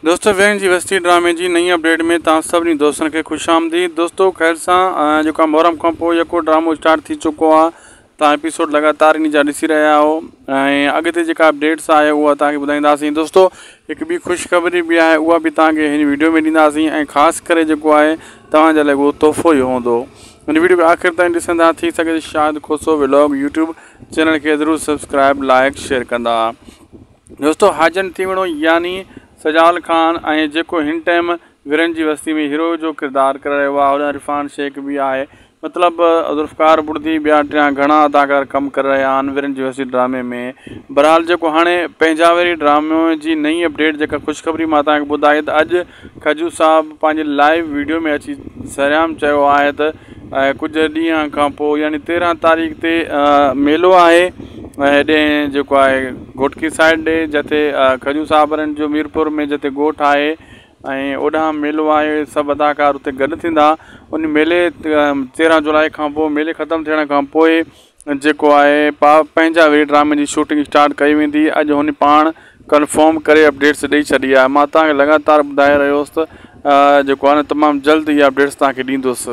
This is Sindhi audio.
دوستو ويرن جي وستي ڊرامي جي نئين اپڊيٽ ۾ توهان سڀني دوستن کي خوش آمديد دوستو خير سان جيڪو محرم کان پوء يڪو ڊرامو اسٽارٽ ٿي چڪو آهي توهان ايپيسوڊ لڳاتار ان جا ڏسي رهيا آهيو ۽ اڳتي جيڪا اپڊيٽس آهي اها توهان کي ٻڌائينداسين دوستو هڪ ٻي خوشخبري به آهي اها به توهان کي هن ويڊيو ۾ ڏينداسين ۽ خاص ڪري جيڪو آهي توهان جي لاء اهو تحفو ئي هوندو هن ويڊيو کي آخر تائين ڏسندا ٿي سگهي Shahid Khoso vlog YouTube channel کي ضرور سبسڪرائب لائڪ شيئر ڪندا دوستو حاجن تيوڻو يعني سجاول خان ۽ جيڪو هن ٽائيم ورن جي وستي ۾ هيرو جو ڪردار ڪري رهيو آهي هوڏانهن عرفان شيخ به آهي مطلب ذوالفقار بڙدي ٻيا ٽيان گهڻا اداڪار ڪم ڪري رهيا آهن ورن جي وستي ڊرامي ۾ بهرحال جيڪو هاڻي پنهنجا وري ڊرامي جي نئين اپڊيٽ جيڪا خوشخبري مان توهان کي ٻڌائي ته اڄ کجو صاحب پنهنجي لائيو ويڊيو ۾ اچي سرعام چيو آهي ته ڪجهه ڏينهن کان پوء يعني تيرهن تاريخ تي ميلو آهي ۽ هيڏي جيڪو آهي گهوٽڪي سائيڊ ڏي جتي کجو صاحب جو ميرپور ۾ جتي ڳوٺ آهي ۽ اوڏانهن ميلو آهي سڀ اداڪار اتي گڏ ٿيندا ان ميلي 13 جولاء کان پوء ميلي ختم ٿيڻ کان پوء جيڪو آهي پا پنهنجا ويري ڊرامي جي شوٽنگ اسٽارٽ ڪئي ويندي اڄ هن پاڻ ڪنفرم ڪري اپڊيٽس ڏئي ڇڏي آهي مان توهان کي لڳاتار ٻڌائي رهيو هوس ته جيڪو آهي نه تمام جلد اها اپڊيٽس توهان کي ڏيندس.